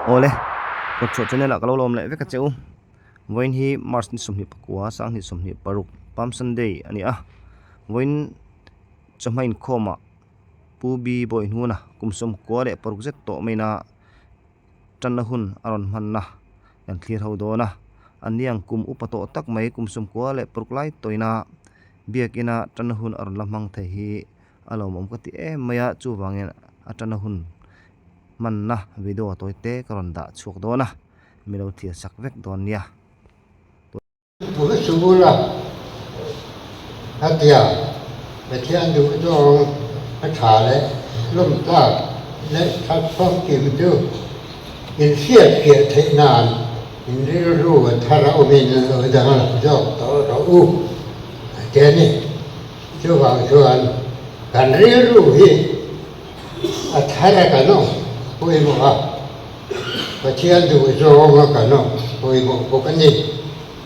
Awle, Kawtchhuah channel ah ka lo lawm leh vek a che u. Vawiin hi March ni 24, 2026, Palm Sunday a ni a. Vawiin chawhma inkhawmah Pu B Bawihnuna kum 96 zet tawh maina tanna hun a rawn hmanna kan thlir ho dawn a. Aniang kum upa tawh tak mai kum 96 lai tawina biakina tanna hun a rawn la hmang thei hi a lawmawm ka ti em mai a, chuvangin a tanna hun hmanna video tawi te ka rawn dah chhuak dawn a, mi lo thlir sak vek dawn nia. Bul sula a tia Pathian duh zawng a tha leh lawm tlak leh that famkim chu inhriat piah theih nan in rilru a thar a awmin lo danglam zawk tawh rawh u a ti a ni. Chuvang chuan kan rilru hi a thar a kan awm pawimawh a, Pathian duh zawng a kan awm pawimawh bawk a ni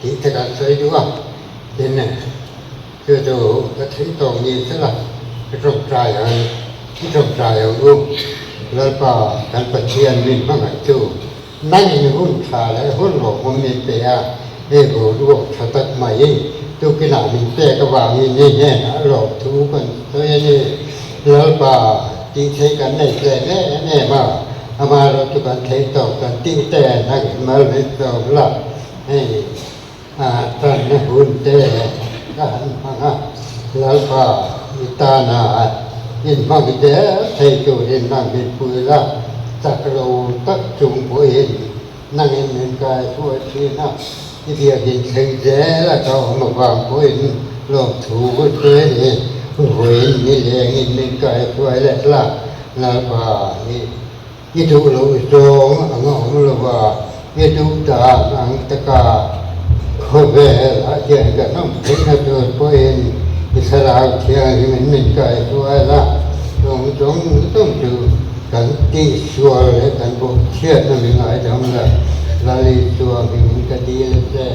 tih te kan sawi duh a, tin chu chu ka theih tawk ni sela ka tawngtai ang, i tawngtai ang u, Lalpa kan Pathian min hmangaih chu nangin hun tha leh hun rawhawm min pe a, hei boruak tha tak mai tukinah min pek avangin i hnenah lawmthu kan sawi a ni. Lalpa tih theih kan nei tlem em em a, amaherawh chu kan theih tawk kan tih te nangin mal min tlawm la, hei tanna hun te ka han hmang a, Lalpa i tana inhmang zel thei turin nang min pui la, chak lo tak chung pawhin nangin min kai hruai thin a, i biakin thleng zel a ka awm avang pawhin lawmthu ka hruai a ni. Vawiin ni lengin min kai hruai leh la, Lalpa i i duh loh zawng ang a awm lo va, i duh dan ang taka khawvel ah hian kan awm theihna tur pawhin i thlarau thianghlimin min kai hruai la, chung zawng zawng chu Kan tihsual leh kan bawhchhiatna mi ngaidam la, Lali chuan hmingin ka dil a che.